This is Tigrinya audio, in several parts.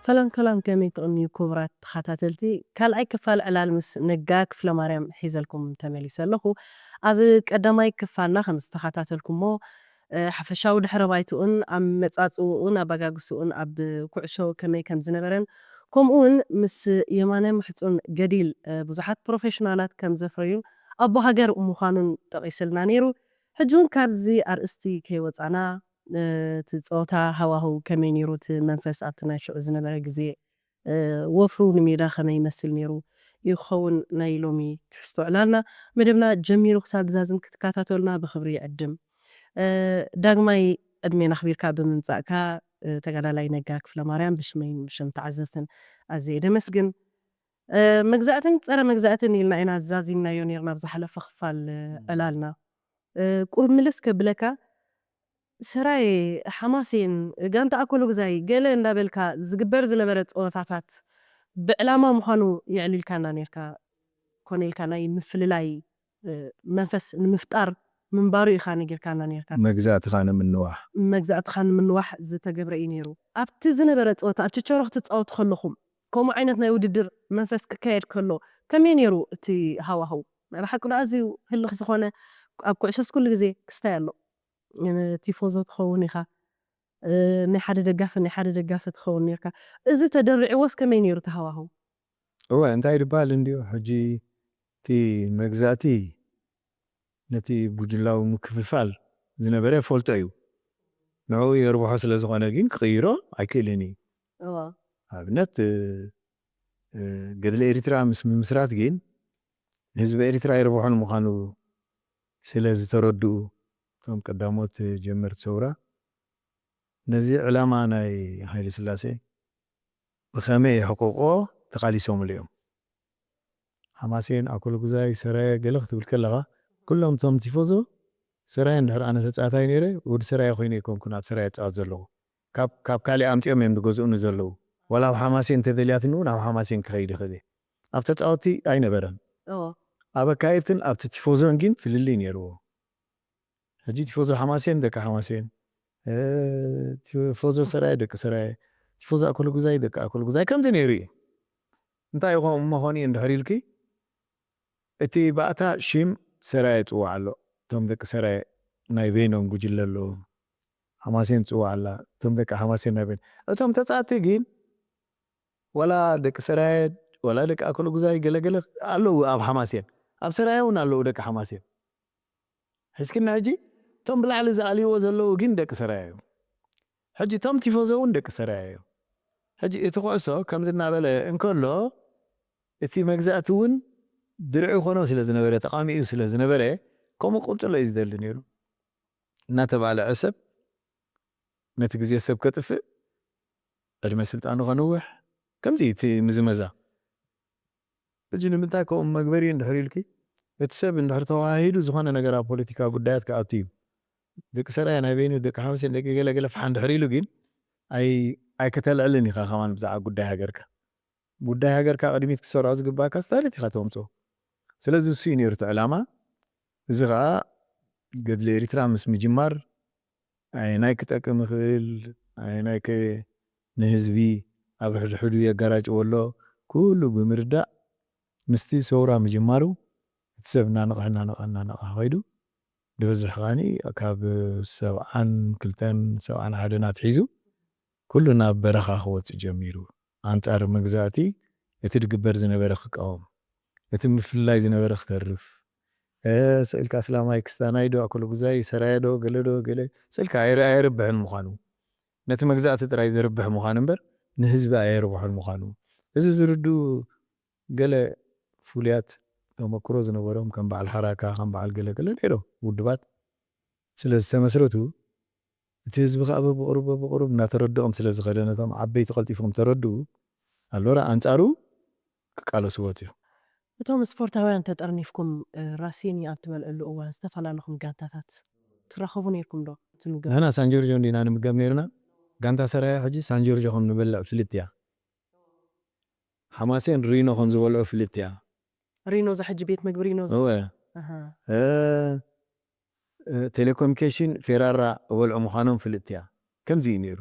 ሰላም ሰላም፣ ከመይ ትቕንዩ ክቡራት ተኸታተልቲ? ካልኣይ ክፋል ዕላል ምስ ነጋ ክፍለ ማርያም ሒዘልኩም ተመሊሰ ኣለኹ። ኣብ ቀዳማይ ክፋልና ከም ዝተኸታተልኩሞ፣ እ፣ ሓፈሻዊ ድሕረ ባይትኡን ኣብ መጻጽውኡን ኣበጋግስኡን ኣብ ኩዕሾ ከመይ ከም ዝነበረን፣ ከምኡ እውን ምስ የማነ ምሕጹን ገዲል፣ እ፣ ብዙሓት ፕሮፌሽናላት ከም ዘፍረዩን ኣቦ ሃገር ምዃኑን ጠቒስልና ነይሩ። ሕጂ እውን ካብዚ ኣርእስቲ ከይወጻና፣ እ፣ እቲ ጸወታ ሃዋህው ከመይ ነይሩ፣ እቲ መንፈስ ኣብቲ ናይ ሽዑ ዝነበረ ግዜ፣ እ፣ ወፍሩ ንሜዳ ከመይ ይመስል ነይሩ ይኸውን ናይ ሎሚ ትሕዝቶ ዕላልና። መደብና ጀሚሩ ክሳብ ዝዛዝም ክትከታተሉና ብኽብሪ ይዕድም። እ፣ ዳግማይ ዕድሜና ኣኽቢርካ ብምምጻእካ፣ እ፣ ተጋዳላይ ነጋ ክፍለ ማርያም ብሽመይን ብሽም ተዓዘብትን ኣዝየ ደመስግን። እ፣ መግዛእትን ጸረ መግዛእትን ኢልና ኢና ዛዚምናዮ ነይርና ኣብ ዝሓለፈ ክፋል፣ እ፣ ዕላልና። እ፣ ቁሩብ ምልስ ከብለካ፣ ሰራየ፣ ሓማሴን፣ ጋንታ ኣኮሎ ግዛይ ገለ እንዳበልካ ዝግበር ዝነበረ ጸወታታት ብዕላማ ምዃኑ የዕሊልካና ነይርካ፣ ኮነ ኢልካ ናይ ምፍልላይ፣ እ፣ መንፈስ ንምፍጣር ምንባሩ ኢኻ ነጊርካና ነይርካ። መግዛእትኻ ንምንዋሕ። መግዛእትኻ ንምንዋሕ ዝተገብረ እዩ ነይሩ። ኣብቲ ዝነበረ ጸወታ፣ ኣብ ችቸሮ ክትጻወቱ ከለኹም፣ ከምኡ ዓይነት ናይ ውድድር መንፈስ ክካየድ ከሎ፣ ከመይ ነይሩ እቲ ሃዋህው? ናይ ብሓቂ ዶ ኣዝዩ ህልኽ ዝኾነ፣ ኣብ ኩዕሾስ ኩሉ ግዜ ክስታይ ኣሎ። እ፣ ቲፎዞ ትኸውን ኢኻ። እ፣ ናይ ሓደ ደጋፊ፣ ናይ ሓደ ደጋፊ ትኸውን ነይርካ። እዚ ተደሪዕዎስ ከመይ ነይሩ እቲ ሃዋህው? እወ፣ እንታይ ድበሃል እንድዩ፣ ሕጂ እቲ መግዛእቲ ነቲ ጉጅላዊ ምክፍፋል ዝነበረ ይፈልጦ እዩ። ንዕኡ የርብሖ ስለ ዝኾነ ግን ክቕይሮ ኣይክእልን እዩ። እወ። ኣብነት፣ እ፣ እ፣ ገድሊ ኤርትራ ምስ ምምስራት ግን ንህዝቢ ኤርትራ የርብሖን ምዃኑ ስለ ዝተረድኡ እቶም ቀዳሞት ጀመርቲ ሰውራ፣ ነዚ ዕላማ ናይ ሃይለ ስላሴ ብኸመይ የሕቅቆ ተቓሊሶምሉ እዮም። ሓማሴን፣ ኣኮሎጉዛይ፣ ሰራየ ገለ ክትብል ከለኻ፣ ኩሎም እቶም ቲፎዞ ሰራየ እንድሕር ኣነ ተጻዋታይ ነይረ፣ ወዲ ሰራየ ኮይነ ኣይኮንኩን ኣብ ሰራየ እጻወት ዘለኹ። ካብ፣ ካብ ካሊእ ኣምጺኦም እዮም ዝገዝኡኒ ዘለዉ። ዋላ ኣብ ሓማሴን እንተደልያትኒ እውን ኣብ ሓማሴን ክኸይድ ይኽእል እየ። ኣብ ተጻወትቲ ኣይነበረን። እዎ። ኣብ ኣካየድትን ኣብቲ ቲፎዞን ግን ፍልልይ ነይርዎ። ሕጂ ቲፎዞ ሓማሴን ደቂ ሓማሴን፣ እ፣ ቲፎዞ ሰራየ ደቂ ሰራየ፣ ቲፎዞ ኣኮሎጉዛይ ደቂ ኣኮሎጉዛይ ከምዚ ነይሩ እዩ። እንታይ ይኾን እሞ ኾን እዩ እንድሕር ኢልኪ፣ እቲ ባእታ ሽም ሰራየ ይጽዋዕ ኣሎ። እቶም ደቂ ሰራየ ናይ በይኖም ጉጅለ ኣለዎም። ሓማሴን ትጽዋዕ ኣላ። እቶም ደቂ ሓማሴን ናይ በይኖም። እቶም ተጻወትቲ ግን ዋላ ደቂ ሰራየ፣ ዋላ ደቂ ኣኮሎጉዛይ ገለገለ ኣለዉ ኣብ ሓማሴን። ኣብ ሰራየ እውን ኣለዉ ደቂ ሓማሴን። ሕዝክና ሕጂ እቶም ብላዕሊ ዝኣልይዎ ዘለዉ ግን ደቂ ሰራየ እዮም። ሕጂ እቶም ቲፎዞ እውን ደቂ ሰራየ እዮም። ሕጂ እቲ ኩዕሶ ከምዚ እናበለ እንከሎ፣ እቲ መግዛእቲ እውን ድርዒ ይኾኖ ስለ ዝነበረ፣ ተቓሚኡ ስለ ዝነበረ፣ ከምኡ ቅጽሎ እዩ ዝደሊ ነይሩ። እናተባልዐ ሰብ ነቲ ግዜ ሰብ ከጥፍእ፣ ዕድመ ስልጣኑ ከንውሕ፣ ከምዚ እቲ ምዝመዛ። ሕጂ ንምንታይ ከምኡ መግበሪ እንድሕር ኢልኪ፣ እቲ ሰብ እንድሕር ተዋሃሂዱ ዝኾነ ነገር ኣብ ፖለቲካዊ ጉዳያት ክኣቱ እዩ። ደቂ ሰራየ ናይ በይኑ፣ ደቂ ሓማሴን፣ ደቂ ገለ ገለ ፍሓ እንድሕር ኢሉ ግን፣ ኣይ-፣ ኣይከተልዕልን ኢኻ ከማን ብዛዕባ ጉዳይ ሃገርካ። ጉዳይ ሃገርካ ቅድሚት ክትሰርዖ ዝግባእካ ስታሊት ኢኻ ተምጽኦ። ስለዚ እሱ እዩ ነይሩ እቲ ዕላማ። እዚ ኸኣ ገድሊ ኤርትራ ምስ ምጅማር ኣየናይ ክጠቅም ይኽእል፣ ኣየናይ ከ ንህዝቢ ኣብ ሕድሕዱ የጋራጭዎ ኣሎ፣ ኩሉ ብምርዳእ ምስቲ ሰውራ ምጅማሩ እቲ ሰብ እናነቕሐ፣ እናነቕሐ፣ እናነቕሐ ኸይዱ። ዝበዝሕ ከኣኒ ካብ ሰብዓን ክልተን ሰብዓን ሓደን ኣትሒዙ ኩሉ ናብ በረኻ ክወጽእ ጀሚሩ። ኣንጻር መግዛእቲ እቲ ድግበር ዝነበረ ክቃወም፣ እቲ ምፍልላይ ዝነበረ ክተርፍ፣ እ፣ ስእልካ ኣስላማይ ክስታናይ ዶ፣ ኣኮሎጉዛይ፣ ሰራየ ዶ፣ ገለ ዶ፣ ገለ ስእልካ ኣየር-፣ ኣየርብሕን ምዃኑ፣ ነቲ መግዛእቲ ጥራይ ዘርብሕ ምዃኑ እምበር ንህዝቢ ኣየርብሖን ምዃኑ፣ እዚ ዝርድኡ ገለ ፍሉያት ተመክሮ ዝነበሮም ከም በዓል ሓራካ፣ ከም በዓል ገለ ገለ ነይሮም ውድባት ስለ ዝተመስረቱ፣ እቲ ህዝቢ ከኣ በብቕሩብ በብቕሩብ እናተረድኦም ስለ ዝኸደ፣ ነቶም ዓበይቲ ቀልጢፎም ተረድኡ፣ ኣሎራ ኣንጻሩ ክቃለስዎ ኣትዮም። እቶም ስፖርታውያን ተጠርኒፍኩም፣ እ፣ ራሲኒ ኣብ ትበልዕሉ እዋን ዝተፈላለኹም ጋንታታት ትራኸቡ ነይርኩም ዶ? ትምገቡ? ንሕና ሳን ጆርጆ እንዲና ንምገብ ነይርና። ጋንታ ሰራየ ሕጂ ሳን ጆርጆ ከም ንበልዕ ፍልጥ እያ። ሓማሴን ሪኖ ከም ዝበልዑ ፍልጥ እያ። ሪኖ፣ እዛ ሕጂ ቤት ምግቢ ሪኖ ዝ-፣ እወ። ኣሃ። እ፣ ቴሌኮሙኒኬሽን ፌራራ በልዑ ምዃኖም ፍልጥቲ እያ። ከምዚ እዩ ነይሩ።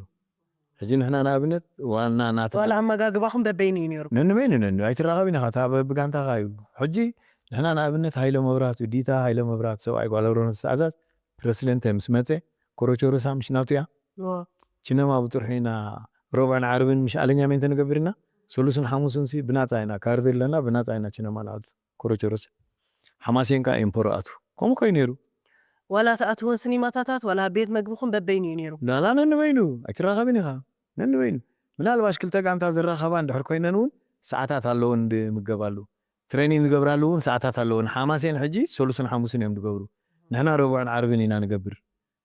ሕጂ ንሕና ንኣብነት ዋና ናተ ዋላ ኣመጋግባኹም በበይኑ እዩ ነይሩ። ነንበይኑ ነን ኣይትራኸብን ኢኻ። እታ ብጋንታኻ እዩ። ሕጂ ንሕና ንኣብነት ሃይለ መብራቱ ዲታ ሃይለ መብራቱ ሰብኣይ ጓል ኣውሮኖ ዝተኣዛዝ ፕረሲደንት ምስ መፀ ኮሮቾሮሳ ምሽ ናቱ እያ። እዎ። ችነማ ብጥርሑ ኢና ሮብዕን ዓርብን ምሽ ኣለኛ ሜንተ ንገብር ኢና። ሰሉስን ሓሙስን ሲ ብናፃ ኢና ካርድ ኣለና ብናፃ ኢና ችነማ ንኣቱ ኮሮቾሮሳ ሓማሴን ከዓ ኤምፖሮ ኣቱ ከምኡ ኮይኑ ነይሩ። ዋላ ትኣትወን ሲኒማታታት ዋላ ቤት መግብኹም በበይኑ እዩ ነይሩ። ናላ ነንበይኑ ኣይትራኸብን ኢኻ። ነንበይኑ ምናልባሽ ክልተ ጋንታ ዝራኸባ እንድሕር ኮይነን እውን ሰዓታት ኣለዎ እንድምገባሉ ትሬኒንግ ዝገብራሉ እውን ሰዓታት ኣለዎ። ንሓማሴን ሕጂ ሰሉስን ሓሙስን እዮም ዝገብሩ። ንሕና ረቡዕን ዓርብን ኢና ንገብር።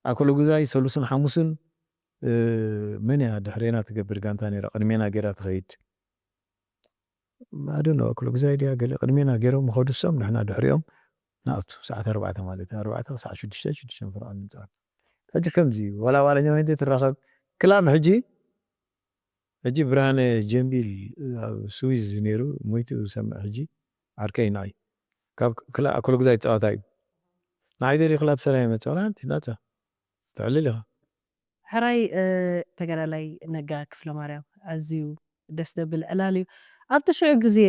ኣኮለጉዛይ ሰሉስን ሓሙስን እ፣ መን እያ ድሕሬና ትገብር ጋንታ ነይራ ቅድሜና ገይራ ትኸይድ ኣደነ ክሉ ግዛይ ድያ ገለ ቅድሜና ገይሮም ምኸዱ ሶም ንሕና ድሕሪኦም ንኣቱ ሰዓት ኣርባዕተ ማለት እዩ ኣርባዕተ ክሳዕ ሽዱሽተ ሽዱሽተ ፍርዖን ንፃወት። ሕጂ ከምዚ እዩ ዋላ ዋለኛ ወይ ትራኸብ ክላብ ሕጂ ሕጂ ብርሃነ ጀምቢል ኣብ ስዊዝ ነይሩ ሞይቱ ዝሰምዕ ሕጂ ዓርከይ ንዓይ ካብ ክላ- ኩሉ ግዛ ይፃወታ እዩ ንዓይ ደሊ ክላብ ሰራ ይመፅእ ወላ ሓንቲ ናፃ ትዕልል ኢኻ ሕራይ ተጋዳላይ ነጋ ክፍለ ማርያም ኣዝዩ ደስ ደብል ዕላል እዩ። ኣብቲ ሽዑ ግዜ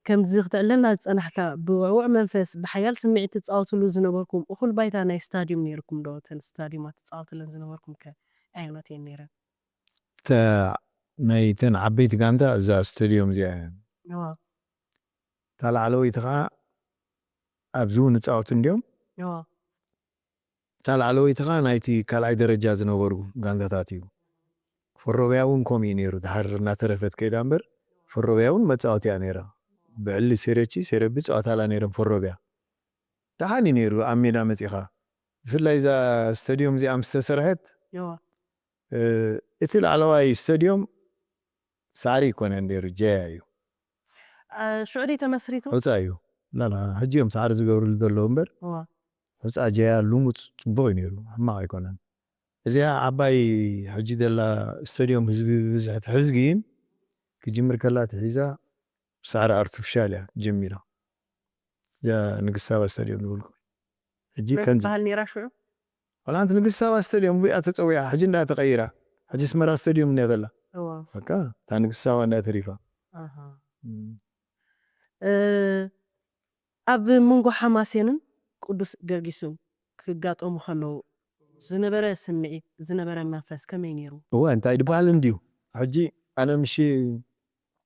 ከምዚ ክትዕለልና ዝጸናሕካ ብውዕውዕ መንፈስ ብሓያል ስምዒት ትጻወትሉ ዝነበርኩም እኹል ባይታ ናይ ስታድዩም ነይርኩም ዶ? እተን ስታድዩማት ትጻወትለን ዝነበርኩም ከ ኣየኖት እየን ነይረን? እታ ናይ ተን ዓበይቲ ጋንታ እዛ ስታድዮም እዚኣ እያ። እዋ፣ እታ ላዕለወይቲ ኸዓ ኣብዚ እውን ይጻወቱ እንድዮም። እዋ፣ እታ ላዕለወይቲ ኸዓ ናይቲ ካልኣይ ደረጃ ዝነበሩ ጋንታታት እዩ። ፈሮብያ እውን ከምኡ እዩ ነይሩ። ድሓር እናተረፈት ከይዳ እምበር ፈሮብያ እውን መጻወቲ እያ ነይራ። ብዕሊ ሴረቺ ሴረቢ ጸዋታላ ነይሮም ፈሮብያ። ደሓን እዩ ነይሩ ኣብ ሜዳ መጺኻ። ብፍላይ እዛ ስታድዮም እዚኣ ምስ ተሰርሐት እዋ። እ፣ እቲ ላዕለዋይ ስታድዮም ሳዕሪ ይኮነ ነይሩ ጀያ እዩ። አ፣ ሽዑ ድዩ ተመስሪቱ? ሑፃ እዩ ላላ ሕጂ እዮም ሳዕሪ ዝገብርሉ ዘለዉ እምበር እዋ። ሑፃ ጀያ ልሙፅ ፅቡቅ እዩ ነይሩ ሕማቅ ኣይኮነን። እዚኣ ዓባይ ሕጂ ዘላ ስታድዮም ህዝቢ ብዝሕ ትሕዝ ግን ክጅምር ከላ ትሒዛ ብሳዕሪ ኣርቲፊሻል እያ ጀሚራ። እዚኣ ንግስት ሳባ ስታድዮም ዝብልኩም ሕጂ መን ከምዚ ትበሃል ነይራ ሽዑ? ዋላ ሓንቲ ንግስት ሳባ ስታድዮም ብኣ ተፀዊዓ ሕጂ እንዳ ተቀይራ ሕጂ ስመራ ስታድዮም እንዳ ዘላ እዋ። በቃ እታ ንግስት ሳባ እንዳ ተሪፋ ኣሃ። እም። እ፣ ኣብ መንጎ ሓማሴንን ቅዱስ ጊዮርጊስን ክጋጠሙ ከለዉ ዝነበረ ስምዒት ዝነበረ መንፈስ ከመይ ነይሩ? እወ እንታይ ድበሃል እንድዩ ሕጂ ኣነ ምሽ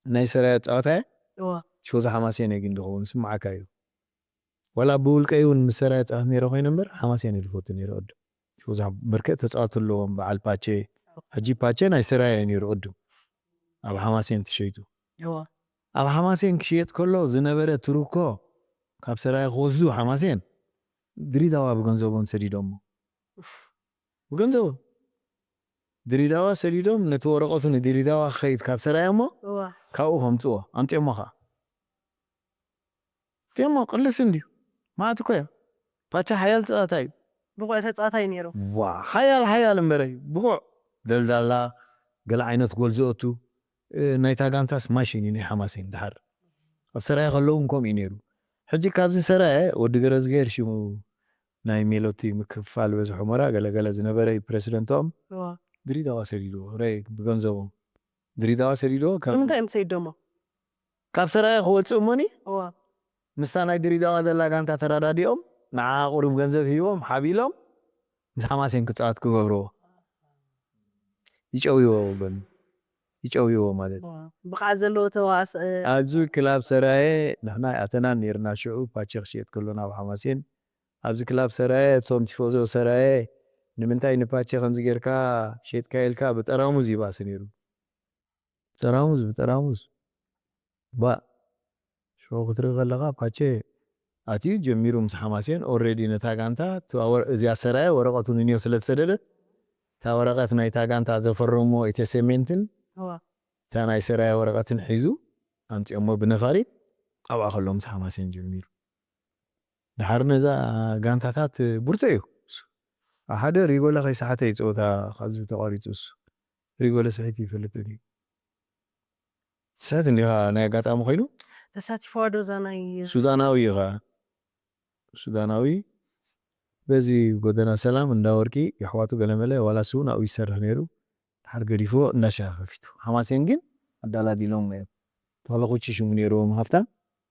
ናይ ሰራያ ጸዋታ እየ እዋ። ቲፎዞ ሓማሴን እየ ግን ድኸውን ስምዓካ እዩ ወላ ብውልቀይ እውን ምስ ሰራያ ጸዋት ነይረ ኮይነ እምበር ሓማሴን እየ ድፈቱ ነይረ ቅድም ቲፎዞ በርከ ተጻወቱ ኣለዎም በዓል ፓቼ ሕጂ ፓቼ ናይ ሰራያ እዩ ነይሩ ቅድም ኣብ ሓማሴን ተሸይጡ እዋ። ኣብ ሓማሴን ክሽየጥ ከሎ ዝነበረ ትሩኮ ካብ ሰራየ ክወስዱ ሓማሴን ድሪዳዋ ብገንዘቦም ሰዲዶሞ ብገንዘቦም ድሪዳዋ ሰዲዶም ነቲ ወረቀቱ ንድሪዳዋ ክኸይድ ካብ ሰራየ እሞ እዋ። ካብኡ ከምፅዎ ኣምፅኦሞ ከዓ ኣምፅኦሞ ቅልስ እንድዩ ማለት እኮ እያ ፓቻ ሓያል ፀዋታ እዩ ብቑዕ ተጻዋታይ ነይሩ። ዋ ሓያል ሓያል እምበረ ብቑዕ ደልዳላ ገለ ዓይነት ጎል ዝኦቱ ናይታ ጋንታስ ማሽን እዩ ናይ ሓማሴን ድሓር ኣብ ሰራየ ከለዉ እውን ከምኡ እዩ ነይሩ ሕጂ ካብዚ ሰራየ ወዲ ገረዝግሄር ሽሙ ናይ ሜሎቲ ምክፍፋል በዚ ሑመራ ገለገለ ዝነበረ እዩ ፕረሲደንቶም እዋ። ድሪዳዋ ሰዲድዎ ረ ብገንዘቦም ድሪዳዋ ሰዲድዎ ካብ- ንምንታይ እዮም ሰይዶሞ? ካብ ሰራየ ክወፅእ እሞኒ እዋ። ምስታ ናይ ድሪዳዋ ዘላ ጋንታ ተራዳዲኦም ንዓ ቁሩብ ገንዘብ ሂቦም ሓቢሎም ምስ ሓማሴን ክፃወት ክገብርዎ ይጨውይዎ በሉ ይጨውይዎ ማለት እዋ። ብቕዓት ዘለዎ ተዋስ ኣብዚ ክላብ ሰራየ ንሕና ኣተናን ነርና ሽዑ ፓቸ ክሽየጥ ከሎ ናብ ሓማሴን ኣብዚ ክላብ ሰራየ እቶም ቲፎዞ ሰራየ ንምንታይ ንፓቸ ከምዚ ጌርካ ሸጥካ ኢልካ ብጠራሙዝ ይባስ ነይሩ ብጠራሙዝ ብጠራሙዝ ባ ሽዑ ክትርኢ ከለኻ ፓቸ ኣትዩ ጀሚሩ ምስ ሓማሴን ኦልሬዲ ነታ ጋንታ እዚኣ ሰራየ ወረቐቱ ንንዮ ስለ ዝሰደደት እታ ወረቐት ናይታ ጋንታ ዘፈረሞ ኢተሴሜንትን እዋ። እታ ናይ ሰራየ ወረቐትን ሒዙ ኣምፅኦሞ ብነፋሪት ኣብኣ ከሎ ምስ ሓማሴን ጀሚሩ ድሓር ነዛ ጋንታታት ብርቱ እዩ ሓደ ሪጎለ ከይሰሓተ እዩ ፀወታ ካብዚ ተቋሪፁ እሱ ሪጎለ ስሒት ይፈልጥ እዩ ስሕት እንዲኻ ናይ ኣጋጣሚ ኮይኑ ተሳቲፍዋ ዶ እዛ ናይ ሱዳናዊ ኢኻ ሱዳናዊ በዚ ጎደና ሰላም እንዳ ወርቂ የሕዋቱ ገለመለ ዋላ እሱ እውን ኣብኡ ይሰርሕ ነይሩ። ድሓር ገዲፍዎ እንዳ ሻሂ ከፊቱ። ሓማሴን ግን ኣዳላዲሎም ነይሩ። ተኽለኩቺ ሽሙ ነይርዎም ሃብታም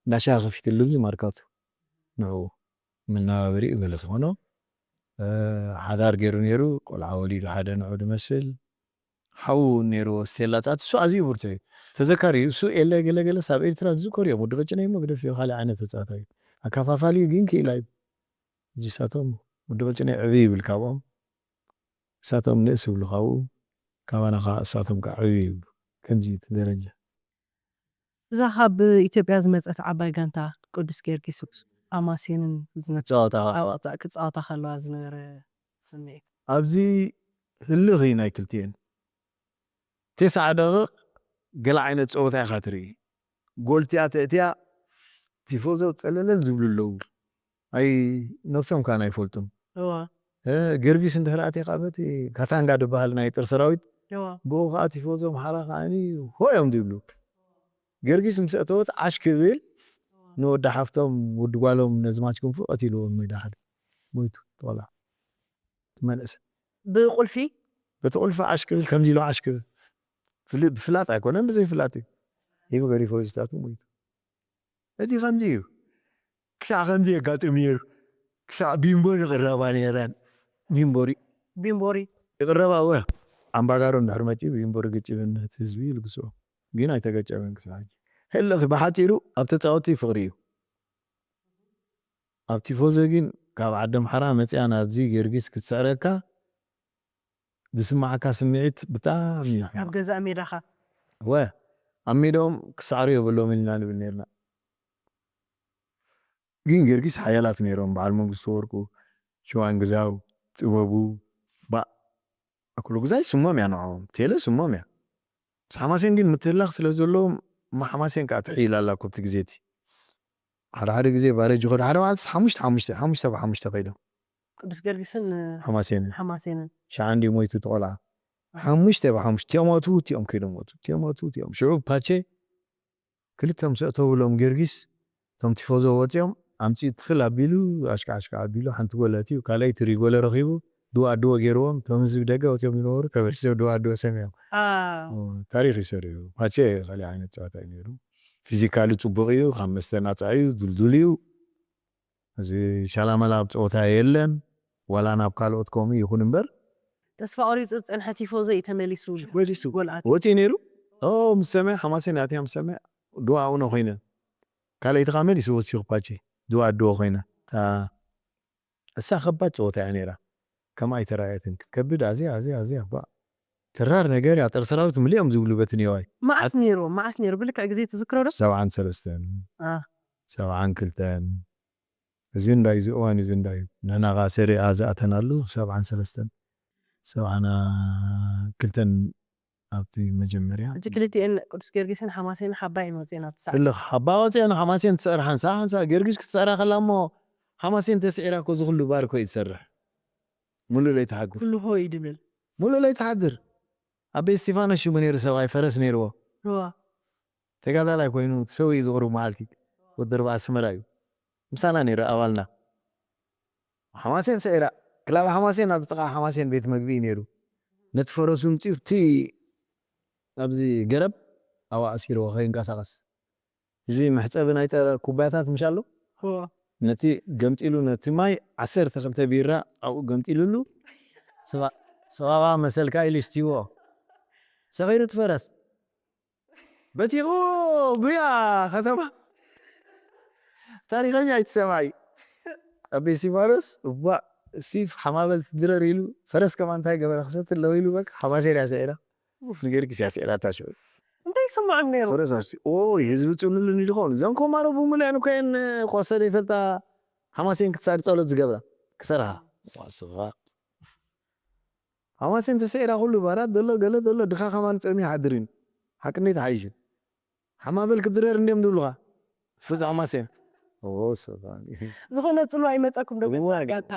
እንዳ ሻሂ ከፊትሉ እዚ ማርካቱ ንዕኡ መነባበሪኡ ገለ ዝኾኖ፣ እ፣ ሓዳር ገይሩ ነይሩ። ቆልዓ ወሊዱ ሓደ ንዑ ድመስል። ሓው ነይርዎ ስቴላ ጻት፣ እሱ ኣዝዩ ብርቱዕ እዩ። ተዘካሪ እዩ። እሱ ኤለ ገለ ገለስ ኣብ ኤርትራ ዝዝከሩ እዮም። ወዲ ቀጭነ እሞ ግደፍዮ፣ ካልእ ዓይነት ተጻዋታይ እዩ። ኣካፋፋሊ ግን ክኢላ እዩ። ሕጂ እሳቶም ወዲ ቀጭነ ዕብይ ይብል ካብኦም። እሳቶም ንእስ ይብሉ ካብኡ። ካባና ኸዓ እሳቶም ከዓ ዕብይ ይብሉ። ከምዚ እቲ ደረጃ። እዛ ካብ ኢትዮጵያ ዝመጸት ዓባይ ጋንታ ቅዱስ ጊዮርጊስ ሓማሴንን ዝነ-፣ ጸዋታ ኣብኣ ክጻወታ ከለዋ ዝነበረ ስምዒት። ኣብዚ ህልኽ እዩ ናይ ክልቲኤን። ተስዓ ደቂቕ ገለ ዓይነት ጸወታ ኢኻ ትርኢ። ጎል እቲኣ ተእትያ ቲፎዞ ጸለለል ዝብሉ ኣለዉ። ኣይ ነብሶም ከኣ ኣይፈልጡን። እዋ። እ፣ ገርጊስ እንድሕር ኣትየ ከኣ በቲ ካታንጋ ዝበሃል ናይ ጦር ሰራዊት እዋ። ብኡ ከኣ ቲፎዞ ኣምሓራ ከኣኒ ሆ እዮም ዝብሉ። ገርጊስ ምስ ኣተወት ዓሽ ክብል ንወዲ ሓፍቶም ወዲ ጓሎም ነዚ ማች ክንፉ ቀቲልዎ ሜዳ ሓደ ሞይቱ ተቆላ ትመለሰ። ብቁልፊ? በቲ ቁልፊ ዓሽ ክብል ከምዚ ኢሉ ዓሽ ክብል። ፍል-፣ ብፍላጥ ኣይኮነን ብዘይ ፍላጥ እዩ። ሂቡ ገዲፎ ዝታቱ ሞይቱ። እቲ ከምዚ እዩ። ክሳዕ ከምዚ የጋጥም ነይሩ። ክሳዕ ቢምቦሪ ይቕረባ ነይረን። ቢምቦሪ። ቢምቦሪ። ይቕረባ እወ። ኣምባጋሮ እንድሕር መጺኡ ቢምቦሪ ግጭብን ነቲ ህዝቢ ይልግስዎ። ግን ኣይተገጨበን ክሳዕ ሕጂ። ህልኽ ብሓጺሩ ኣብ ተጻወትቲ ፍቕሪ እዩ። ኣብ ቲፎዞ ግን ካብ ዓዲ ኣምሓራ መጺኣ ናብዚ ጊዮርጊስ ክትስዕረካ ዝስማዓካ ስምዒት ብጣዕሚ እዩ። ኣብ ገዛእ ሜዳኻ? እወ። ኣብ ሜዳኦም ክሰዕሩ የብሎም ኢልና ንብል ነይርና። ግን ጊዮርጊስ ሓያላት ነይሮም። በዓል መንግስቱ ወርቁ፣ ሽዋን ግዛው፣ ጥበቡ፣ ባእ። ኣኩሉ ግዛይ ስሞም እያ ንዕኦም። ቴለ ስሞም እያ። ምስ ሓማሴን ግን ምትህላኽ ስለ ዘለዎም፣ እማ ሓማሴን ከኣ ትሕይል ኣላ እኮ ኣብቲ ግዜ እቲ። ሓደ ሓደ ግዜ ባሬጅ ይኸዱ። ሓደ መዓልቲ ሓሙሽተ ሓሙሽተ፣ ሓሙሽተ ብሓሙሽተ ከይዶም። ቅዱስ ጊዮርጊስን ሓማሴንን። ሓማሴንን። ሸዓ እንድዩ ሞይቱ እቲ ቆልዓ። ሓሙሽተ ብሓሙሽተ። እቲኦም ኣትዉ፣ እቲኦም ከይዶም ሞቱ። እቲኦም ኣትዉ፣ እቲኦም። ሽዑ ፓቼ ክልተ ምስ ኣእተውሎም ጊዮርጊስ፣ እቶም ቲፎዞ ወጺኦም፣ ኣምጺኡ ትኽል ኣቢሉ፣ ኣሽካዕ ኣሽካዕ ኣቢሉ፣ ሓንቲ ጎል ኣትዩ፣ ካልኣይቲ ሪጎለ ረኺቡ፣ ድዋ ድወ ገይርዎም፣ እቶም ህዝቢ ደገ ወጺኦም ዝነበሩ፣ ተመሊሶም ድዋ ድወ ሰሚዖም። ኣዎ። ኦ፣ ታሪኽ እዩ ሰሪሑ። ፓቼ ካልእ ዓይነት ጸዋታ እዩ ነይሩ። ፊዚካሊ ጽቡቕ እዩ፣ ካብ መስተ ናጻ እዩ፣ ድልዱል እዩ። እዚ ሻላመላ ኣብ ጸወታ የለን፣ ዋላ ናብ ካልኦት ከምኡ ይኹን እምበር። ተስፋ ቆሪጹ ዝጸንሐ ቲፎዞ እዩ ተመሊሱ። መሊሱ። ጎል ኣትዩ። ወጺኡ ነይሩ? ኦ፣ ምስ ሰምዐ፣ ሓማሴን ኣትያ ምስ ሰምዐ፣ ድዋ ኣውነ ኮይነ። ካልኣይቲ ከኣ መሊሱ ወሲኹ ፓቼ። ድዋ ድወ ኮይነ። እታ፣ እሳ ከባድ ጸወታ እያ ነይራ። ከምኣ ኣይተራእየትን። ክትከብድ ኣዝያ፣ ኣዝያ፣ ኣዝያ፣ ባእ። ተራር ነገር እያ። ጦር ሰራዊት ምሊኦም ዝብሉ በቲ ኔዋይ። መዓስ ነይሩ? መዓስ ነይሩ? ብልክዕ ግዜ ትዝክሮ ዶ? ሰብዓን ሰለስተን። አ። ሰብዓን ክልተን። እዚ እንዳይ፣ እዚ እዋን እዚ እንዳይ። ንሕና ኸዓ ሰሪ ኣ ዝኣተናሉ ሰብዓን ሰለስተን። ሰብዓን ክልተን ኣብቲ መጀመርያ። ሕጂ ክልቲኤን ቅዱስ ጊዮርጊስን ሓማሴን ሓባይ እየን ወጺኤን ኣብቲ ሰዓት። እልኽ ሓባ ወጺኤን ሓማሴን ትስዕር ሓንሳ፣ ሓንሳ ጊዮርጊስ ክትስዕራ ከላ እሞ ሓማሴን ተስዒራ እኮ እዚ ኩሉ ባር እኮ እዩ ዝሰርሕ። ሙሉእ ለይቲ ሓድር። ኩሉ ሆይ ድብል። ሙሉእ ለይቲ ሓድር። ኣቤ እስቲፋኖስ ሽሙ ነይሩ ሰብኣይ፣ ፈረስ ነይርዎ። እዋ። ተጋዳላይ ኮይኑ ሰው እዩ ዝቕርብ መዓልቲ። ወዲ ኣርብዓ ኣስመራ እዩ። ምሳና ነይሩ ኣባልና። ሓማሴን ስዒራ። ክላብ ሓማሴን ኣብ ጥቓ ሓማሴን ቤት መግቢ እዩ ነይሩ። ነቲ ፈረሱ ምጺኡ እቲ ኣብዚ ገረብ ኣብኡ ኣሲርዎ ከይንቀሳቐስ። እዚ መሕጸቢ ናይ ጠረ-፣ ኩባያታት ምሽ ኣሎ? እዎ። ነቲ ገምጢሉ ነቲ ማይ ዓሰርተ ክልተ ቢራ ኣብኡ ገምጢሉሉ፣ ስባ-፣ ስባባ መሰልካ ኢሉ ይስትይዎ። ሰኺሩ እቲ ፈረስ። በቲቑ ጉያ ከተማ። ታሪኸኛ እዩ እቲ ሰብኣይ። ኣቤ እስቲፋኖስ፣ እባ እስቲፍ ሓማበል ትድረር ኢሉ፣ ፈረስ ከማን እንታይ ገበረ ክሰቲ ኣለዎ ኢሉ፣ በቃ ሓማሴን እያ ስዒራ። ንጊዮርጊስ እያ ስዒራታ ሽዑ። እንታይ ይስምዖም ነይሩ? ፈረስ ኣስቲ-፣ ኦይ፣ ህዝቢ ጽሉል እንዲ ዝኾኑ። እዘን ኮማሮ ብምሉኣን እኮ እየን ቆርሰ ዘይፈልጣ ሓማሴን ክትሳዕር ጸሎት ዝገብራ። ክሰርሓ። ዋስኻ። ሓማሴን ተስዒራ ኩሉ ባራት ዘሎ፣ ገለ ዘሎ፣ ድኻ ከማን ጸሚዩ ሓድር እዩ። ሓቂ እንዴት ሓይሽን። ሓማበል ክድረር እንድዮም ዝብሉኻ። ፍጹም ሓማሴን። ኦ፣ ሰብኣይ። ዝኾነ ጽልዋ ይመጸኩም ዶ? እዋ። ጋታ።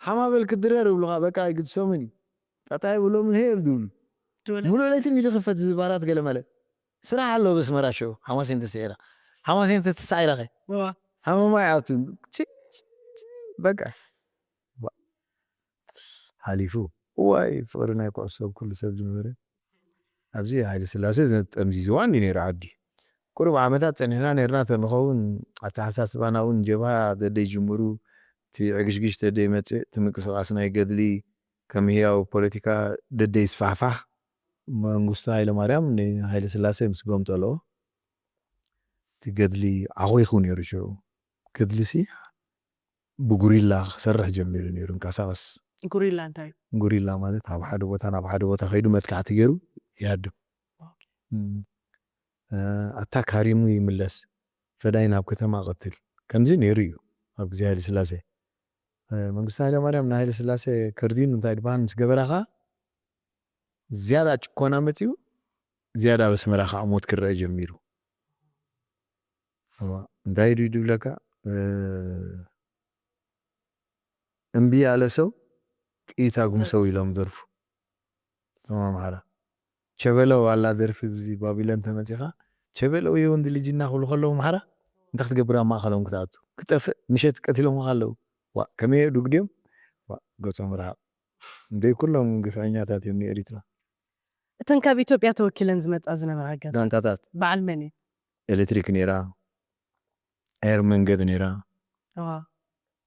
ሓማበል ክድረር ይብሉኻ፣ በቃ ኣይግድሶምን እዩ። ጣጣ ይብሎምን ሄል ዝብሉ። ትወለ። ሙሉእ ለይቲ ሚዲ ክፈት ዝባራት ገለ መለ። ስራሕ ኣሎ በስመራ ሽዑ፣ ሓማሴን ተስዒራ። ሓማሴን ተተሳዒራ ኸ? እዋ። ሃመማ ይኣቱ። ቺ፣ ቺ፣ ቺ፣ በቃ። ዋ፣ ሓሊፉ። እዋይ፣ ፍቕሪ ናይ ኩዕሶ ኩሉ ሰብ ዝነበረ። ኣብዚ ሃይለ ስላሴ ዘጠምዚዝዋ እንዲ ነይሩ ዓዲ። ቁሩብ ዓመታት ጸኒሕና ነይርና ተንኸውን፣ ኣተሓሳስባና እውን ጀብሃ ደደይ ጅምሩ፣ እቲ ዕግሽግሽ ደደይ መጽእ፣ እቲ ምንቅስቓስ ናይ ገድሊ ከም ህያው ፖለቲካ ደደይ ስፋሕፋሕ። መንግስቱ ሃይለማርያም ንሃይለ ስላሴ ምስ ገምጠሎ፣ እቲ ገድሊ ዓኺኹ ነይሩ ሽዑ። ገድሊ ሲ ብጉሪላ ክሰርሕ ጀሚሩ ነይሩ፣ እንቀሳቐስ። ጉሪላ እንታይ እዩ? ጉሪላ ማለት ኣብ ሓደ ቦታ ናብ ሓደ ቦታ ከይዱ መጥቃዕቲ ገይሩ ይሃድም። እ፣ ኣታክ ሃሪሙ ይምለስ፣ ፈዳይ ናብ ከተማ ቀትል። ከምዚ ነይሩ እዩ ኣብ ግዜ ሃይለ ስላሴ። እ፣ መንግስቱ ሃይለማርያም ንሃይለ ስላሴ ከርዲኑ እንታይ ድበሃል ምስ ገበራ ኸኣ ዝያዳ ጭኮና መጺኡ፣ ዝያዳ ኣብ ኣስመራ ኸኣ ሞት ክረአ ጀሚሩ። እዋ፣ እንታይ ድዩ ድብለካ? እ፣ እምቢ ያለ ሰው ጥይት አጉምሰው ኢሎም ደርፉ። እቶም ኣምሓራ። ቸበለው ዋላ ደርፊ ብዚ ባቢሎን ተመጺኻ፣ ቸበለው የወንድ ልጅና ክብሉ ከለዉ ኣምሓራ፣ እንታይ ክትገብር ኣብ ማእከሎም ክትኣቱ? ክጠፍእ፣ ምሸት ቀቲሎምኻ ኣለዉ። ዋ፣ ከመይ የእዱግ ድዮም? ዋ፣ ገጾም ርሓቕ። እንደይ ኩሎም ግፍዐኛታት እዮም ንኤሪትራ። እተን ካብ ኢትዮጵያ ተወኪለን ዝመጻ ዝነበራ ጋንታ ጋንታታት። በዓል መን እዩ? ኤሌክትሪክ ነይራ፣ ኣየር መንገድ ነይራ፣ እዋ።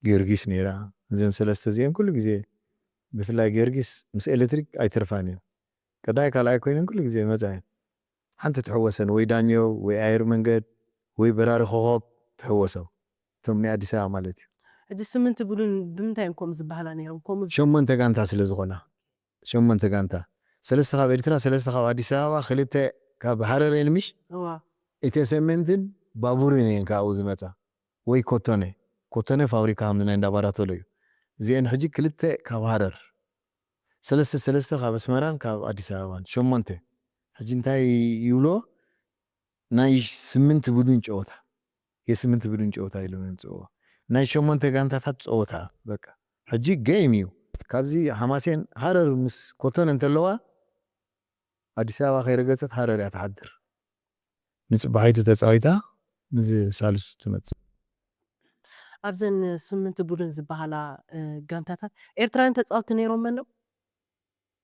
ጊዮርጊስ ነይራ። እዘን ሰለስተ እዚአን ኩሉ ግዜ፣ ብፍላይ ጊዮርጊስ ምስ ኤሌክትሪክ ኣይተርፋን እየን። ቀዳይ ካልኣይ ኮይነን ኩሉ ግዜ ይመጻ እየን። ሓንቲ ትሕወሰን ወይ ዳኘው ወይ ኣየር መንገድ ወይ በራሪ ኮኾብ ትሕወሶ። እቶም ናይ ኣዲስ ኣበባ ማለት እዩ። ሕጂ ስምንት ቡድን ብምንታይ እዮም ከምኡ ዝበሃላ ነይሮም? ከምኡ ዝ- ሸሞንተ ጋንታ ስለ ዝኾና። ሸሞንተ ጋንታ። ሰለስተ ካብ ኤርትራ፣ ሰለስተ ካብ ኣዲስ ኣበባ፣ ክልተ ካብ ሃረር እየን ምሽ? እዋ። ኢትዮ ሰሜንትን ባቡርን እየን ካብኡ ዝመጻ። ወይ ኮቶነ። ኮቶነ ፋብሪካ ከም ናይ እንዳ ባራቶሎ እዩ። እዚአን ሕጂ ክልተ ካብ ሃረር። ሰለስተ፣ ሰለስተ ካብ ኣስመራን ካብ ኣዲስ ኣበባን። ሸሞንተ። ሕጂ እንታይ ይብሎ? ናይ ስምንት ቡድን ጨወታ። የስምንት ቡድን ጨወታ ኢሎም የምጽእዎ። ናይ ሸሞንተ ጋንታታት ጸወታ፣ በቃ። ሕጂ ጌም እዩ። ካብዚ ሓማሴን ሃረር ምስ ኮቶነ እንተለዋ፣ ኣዲስ ኣበባ ከይረገጸት ሃረር እያ ትሓድር። ንጽባሒቱ ተጻዊታ፣ ንሳልሱ ትመጽእ። ኣብዘን ስምንት ቡድን ዝበሃላ፣ እ፣ ጋንታታት ኤርትራውያን ተጻወትቲ ነይሮም ኣለዉ?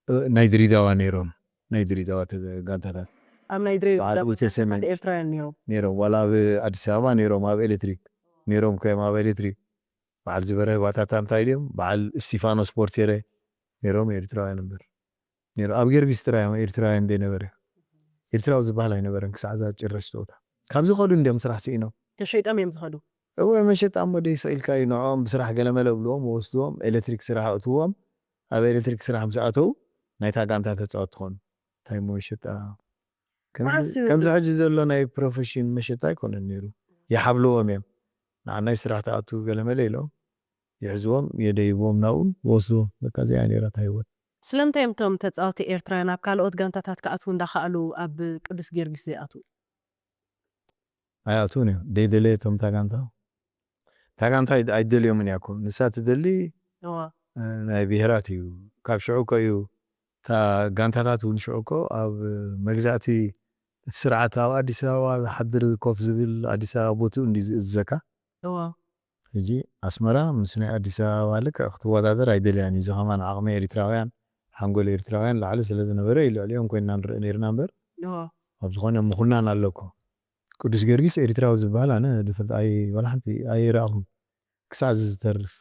እ፣ ናይ ድሬዳዋ ነይሮም። ናይ ድሬዳዋ ተ-፣ ጋንታታት። ኣብ ናይ ድሬ-፣ በዓል ዳዋ ኢትዮ ሰሜን። ኤርትራውያን ነይሮም። ነይሮም። ዋላ ኣብ ኣዲስ ኣበባ ነይሮም፣ ኣብ ኤሌክትሪክ ነይሮም፣ ከም ኣብ ኤሌክትሪክ። በዓል ዝበርሀ ባታታ እንታይ ድዮም? በዓል እስቲፋኖስ ፖርቴረ ነይሮም፣ ኤርትራውያን እምበር። ነይሮም። ኣብ ጊዮርጊስ ጥራይ እዮም ኤርትራውያን ዘይነበረ። ኤርትራዊ ዝበሃል ኣይነበረን ክሳዕ እዛ ጭረሽ ጸወታ። ካብ ዝኸዱ እንዲዮም ስራሕ ስኢኖም። ተሸይጦም እዮም ዝኸዱ። እወ፣ መሸጣ እሞ ደይ ስቕ ኢልካ እዩ። ንዕኦም ብስራሕ ገለመለ ብልዎም፣ ወስድዎም፣ ኤሌክትሪክ ስራሕ ኣእትዎም። ኣብ ኤሌክትሪክ ስራሕ ምስ ኣተዉ፣ ናይታ ጋንታ ተጻወትቲ ኾኑ። እንታይ እሞ መሸጣ? ከምዚ፣ መዓስ እዩ ከምዚ ሕጂ ዘሎ ናይ ፕሮፌሽን መሸጣ ኣይኮነን ነይሩ። ይሓብልዎም እዮም። ንዓናይ ስራሕ ትኣቱ ገለመለ ኢሎም፣ ይሕዝዎም፣ የደይብዎም ናብኡ፣ ይወስድዎም። በቃ እዚኣ ነይራ እታ ህይወት። ስለምንታይ እዮም እቶም ተጻወትቲ ኤርትራውያን ኣብ ካልኦት ጋንታታት ክኣትዉ እንዳኸኣሉ ኣብ ቅዱስ ጊዮርጊስ ዘይኣትዉ? ኣይኣትዉን እዮም። ደይደለየቶም እታ ጋንታ። እታ ጋንታ ኣይ-፣ ኣይደልዮምን እያ እኮ። ንሳ ትደሊ፣ እዋ። እ፣ ናይ ብሄራት እዩ። ካብ ሽዑ እኮ እዩ። እታ ጋንታታት እውን ሽዑ እኮ ኣብ መግዛእቲ እቲ ስርዓት ኣብ ኣዲስ ኣበባ ዝሓድር ኮፍ ዝብል ኣዲስ ኣበባ ቦትኡ እንዲ ዝእዝዘካ። እዋ። ሕጂ ኣስመራ ምስ ናይ ኣዲስ ኣበባ ልክዕ ክትወዳደር ኣይደልያን እዩ። እዚ ከማን ዓቕሚ ኤሪትራውያን፣ ሓንጎል ኤሪትራውያን ላዕሊ ስለ ዝነበረ እዩ ልዕሊኦም ኮይንና ንርኢ ነይርና እምበር፣ እዋ። ኣብ ዝኾነ ምኹናን ኣሎ እኮ። ቅዱስ ጊዮርጊስ ኤሪትራዊ ዝበሃል ኣነ ድፈልጥ ኣይ-፣ ዋላ ሓንቲ ኣይረኣኹን። ክሳዕ እዚ ዝተርፍ።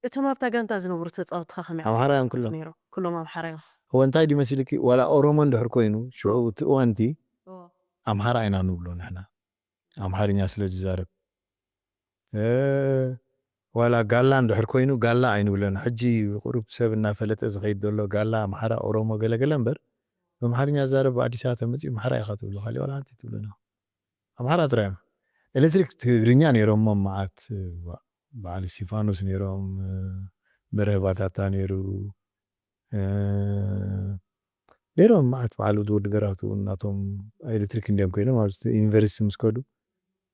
እቶም ኣብታ ጋንታ ዝነበሩ ተጻወትኻ ከመይ ኣምሓራውያን ኩሎም። ነይሮም? ኩሎም ኣምሓራውያን። እወ፣ እንታይ ድዩ መሲልኪ? ዋላ ኦሮሞ እንድሕር ኮይኑ፣ ሽዑ እቲ እዋንቲ እዎ። ኣምሓራ ኢና ንብሎ ንሕና። ኣምሓርኛ ስለ ዝዛረብ። እ፣ ዋላ ጋላ እንድሕር ኮይኑ፣ ጋላ ኣይንብሎን። ሕጂ ቁሩብ ሰብ እናፈለጠ ዝኸይድ ዘሎ ጋላ፣ ኣምሓራ፣ ኦሮሞ፣ ገለገለ እምበር፣ ብኣምሓርኛ ዝዛረብ ኣብ ኣዲስ ኣበባ ተመጺኡ ኣምሓራ ኢኻ ትብሎ፣ ካሊእ ዋላ ሓንቲ ትብሎና። ኣምሓራ ጥራይ እዮም። ኤሌክትሪክ ትግርኛ ነይሮሞ መዓት፣ በዓል እስቲፋኖስ ነይሮም፣ በርሀ ባታታ ነይሩ፣ እ፣ ነይሮም መዓት በዓል ወዲ ገራቱ ናቶም ኤሌክትሪክ እንዲዮም ኮይኖም ኣብ ዩኒቨርሲቲ ምስ ከዱ፣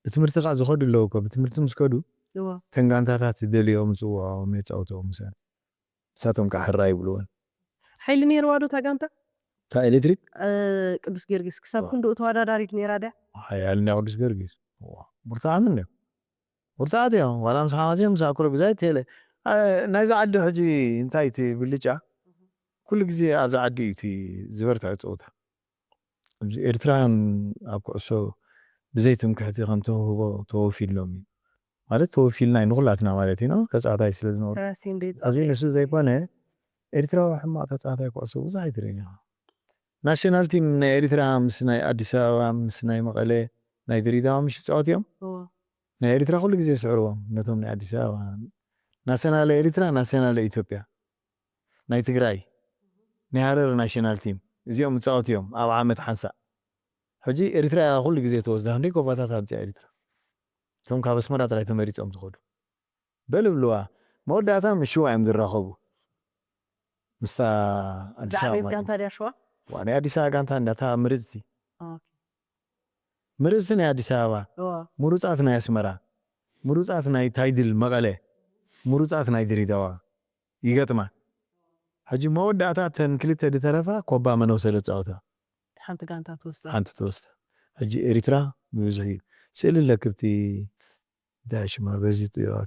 ብትምህርቲ ከዓ ዝኸዱ ኣለዉ እኮ፣ ብትምህርቲ ምስ ከዱ እዎ። እተን ጋንታታት ዝደልዮም ዝፅውዖም የፃውትኦም ምሳሌ። ንሳቶም ከዓ ሕራይ ይብልወን። ሓይሊ ነይርዋ ዶ እታ ጋንታ? እታ ኤሌክትሪክ? እ፣ ቅዱስ ጊዮርጊስ ክሳብ ዋ። ክንድኡ ተወዳዳሪት ነይራ ድያ? ሓያል እንዳ ቅዱስ ጊዮርጊስ። ዋ፣ ብርቱዓት እንድዮም። ብርቱዓት እዮም። ዋላ ምስ ሓማሴን ምስ ኣኩረ ብዛይ ቴለ። እ፣ ናይዛ ዓዲ ሕጂ እንታይ እቲ ብልጫ? ኩሉ ግዜ ኣብዚ ዓዲ እዩ እቲ ዝበርትዐ ፀወታ። ኣብዚ ኤርትራውያን ኣብ ኩዕሶ ብዘይ ትምክሕቲ ከም ተውህቦ ተወፊሎም እዩ። ማለት ተወፊልና እዩ ንኹላትና ማለት እዩ፣ ተፃዋታይ ስለ ዝነበሩ። ኣብዚ ንሱ ዘይኮነ ኤርትራዊ ሕማቕ ተፃዋታይ ኩዕሶ ብዙሕ ኣይትርእይን ኢኻ። ናሽናል ቲም ናይ ኤርትራ ምስ ናይ ኣዲስ ኣበባ ምስ ናይ መቐለ ናይ ድሬዳዋ ምሽ ይፃወት እዮም። ናይ ኤርትራ ኩሉ ግዜ ስዕርዎም ነቶም ናይ ኣዲስ ኣበባ። ናሰናለ ኤርትራ፣ ናሰናለ ኢትዮጵያ፣ ናይ ትግራይ፣ ናይ ሃረር ናሽናል ቲም እዚኦም ይፃወት እዮም ኣብ ዓመት ሓንሳእ። ሕጂ ኤርትራ እያ ኩሉ ግዜ ተወስዳ። ክንደይ ኮባታት ኣብዚኣ ኤርትራ? እቶም ካብ ኣስመራ ጥራይ ተመሪፆም ዝኸዱ በልብልዋ። መወዳእታ ምስ ሽዋ እዮም ዝራኸቡ። ምስታ ኣዲስ ኣበባ ዛዕቤት ማለት ጋንታ ድያ ሽዋ? ዋ፣ ናይ ኣዲስ ኣበባ ጋንታ እንዳታ ምርፅቲ ኦኬ። ምርፅቲ ናይ ኣዲስ ኣበባ፣ እዋ። ምሩፃት ናይ ኣስመራ፣ ምሩፃት ናይ ታይድል መቐለ፣ ምሩፃት ናይ ድሬዳዋ ይገጥማ። ሕጂ መወዳእታ እተን ክልተ ዝተረፋ ኮባ መን ወሰደ ፃወታ? ሓንቲ ጋንታ ትወስዳ። ሓንቲ ትወስዳ። ሕጂ ኤርትራ ብብዝሒ እዩ። ስእሊ ኣለክብቲ እንታይ ሽማ በዚ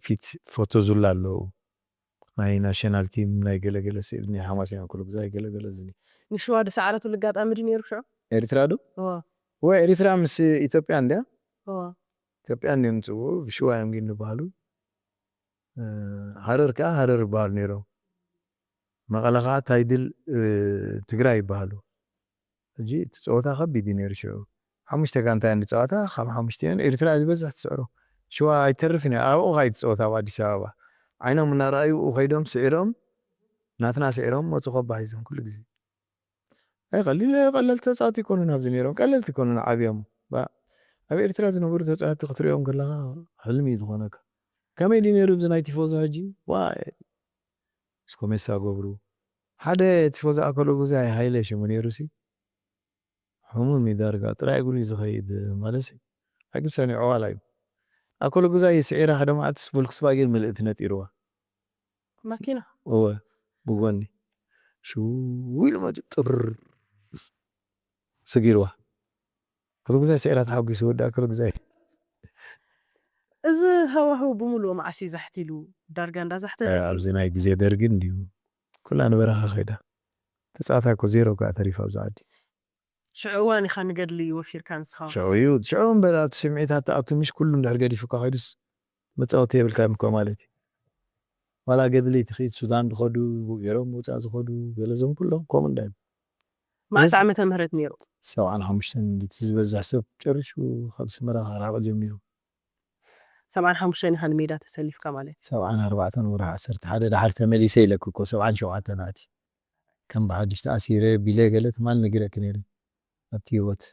ፊት ፎቶ ዙላ ኣለዉ። ናይ ናሽናል ቲም ናይ ገለገለ ስእሊ ናይ ሓማሴን ኩሉ ግዛይ ገለገለ ዝኒ። ንሽዋ ዝሰዓረትሉ ኣጋጣሚ ድዩ ነይሩ ሽዑ? ኤርትራ ዶ? እዋ። ወ ኤርትራ ምስ ኢትዮጵያ እንድያ? እዋ። ኢትዮጵያ እንድዮም ዝፅውዑ፣ ብሽዋ እዮም ግን ዝበሃሉ። እ፣ ሃረር ከዓ ሃረር ይበሃሉ ነይሮም። መቐለ ከዓ ታይድል፣ እ፣ ትግራይ ይበሃሉ። ሕጂ እቲ ፀወታ ከቢድ እዩ ነይሩ ሽዑ። ሓሙሽተ ጋንታ እየን ዝፀዋታ፣ ካብ ሓሙሽተ እየን ኤርትራ ዝበዝሕ ትስዕሮ። ሽዋ ኣይተርፍን እያ፣ ኣብኡ ከዓ ይትፀወታ ኣብ ኣዲስ ኣበባ። ዓይኖም እናረኣዩ ብኡ ከይዶም ስዒሮም፣ ናትና ስዒሮም መፁ ኮባ ሒዞም ኩሉ ግዜ። ኣይ ቀሊል፣ ቀለልቲ ተፃወቲ ይኮኑን ኣብዚ ነይሮም፣ ቀለልቲ ይኮኑን ዓብዮም። ባ-፣ ኣብ ኤርትራ ዝነበሩ ተፃወቲ ክትሪኦም ከለኻ ሕልሚ እዩ ዝኾነካ። ከመይ ድዩ ነይሩ እዚ ናይ ቲፎዞ ሕጂ? ዋይ፣ እስኮ ሜሳ ገብሩ። ሓደ ቲፎዞ ኣከለ ጉዛይ ሃይለ ሽሙ ነይሩ ሲ። ሕሙም እዩ ዳርጋ፣ ጥራይ እግሩ እዩ ዝኸይድ ማለት ሲ። ሕጂ ሰኒዑ ዋላ እዩ። ኣከለ ጉዛይ ስዒራ ሓደ መዓልቲ ቮልክስቫጌን ምልእቲ ነጢርዋ። ማኪና? እወ፣ ብጎኒ። ሽው ኢሉ መፂኡ ጥር ስጊርዋ። ኣከለ ጉዛይ ስዒራ ተሓጒሱ ወዲ ኣከለ ጉዛይ። እዚ ሃዋህው ብምሉኡ መዓስ እዩ ዛሕት ኢሉ? ዳርጋ እንዳዛሕተ? እ፣ ኣብዚ ናይ ግዜ ደርጊ እንድዩ። ኩላ ንበረኻ ከይዳ። ተፃዋታ እኮ ዜሮ ከኣ ተሪፋ ኣብዚ ዓዲ። ሽዑ እዋን ኢኻ ንገድሊ ወፊርካ ንስኻ? ሽዑ እዩ። ሽዑ እምበር ኣብቲ ስምዒታት ትኣቱ ምሽ ኩሉ እንድሕር ገዲፉካ ከይዱስ መፃወቲ የብልካን እኮ ማለት እዩ። ዋላ ገድሊ ትኽኢት ሱዳን ዝኸዱ፣ ገይሮም ምውፃእ ዝኸዱ፣ ገለ እዞም ኩሎም ከምኡ እንዳ እዮም። መዓስ ዓመተ ምህረት ነይሩ? ሰብዓን ሓሙሽተን እንድቲ ዝበዝሕ ሰብ ጨሪሹ ካብ ኣስመራ ክራቕ ጀሚሩ። ሰብዓን ሓሙሽተን ኢኻ ንሜዳ ተሰሊፍካ ማለት እዩ? ሰብዓን ኣርባዕተን ወርሒ ዓሰርተ ሓደ ደሓር ተመሊሰ ኢለኪ እኮ፣ ሰብዓን ሸውዓተን ኣትየ። ከም ብሓድሽ ተኣሲረ ቢለ ገለ ትማል ነጊረኪ ነይረ። ኣብቲ ህይወት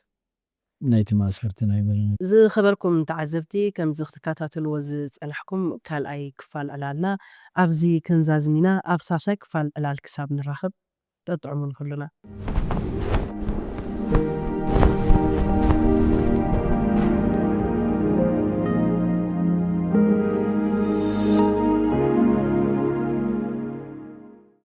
ናይቲ ማስፈርቲ ናይ በለ ዝኸበርኩም ተዓዘብቲ፣ ከምዚ ክትከታተልዎ ዝጸናሕኩም ካልኣይ ክፋል ዕላልና ኣብዚ ክንዛዝም ኢና። ኣብ ሳልሳይ ክፋል ዕላል ክሳብ ንራኸብ፣ ጠጥዑሙን ኩሉና።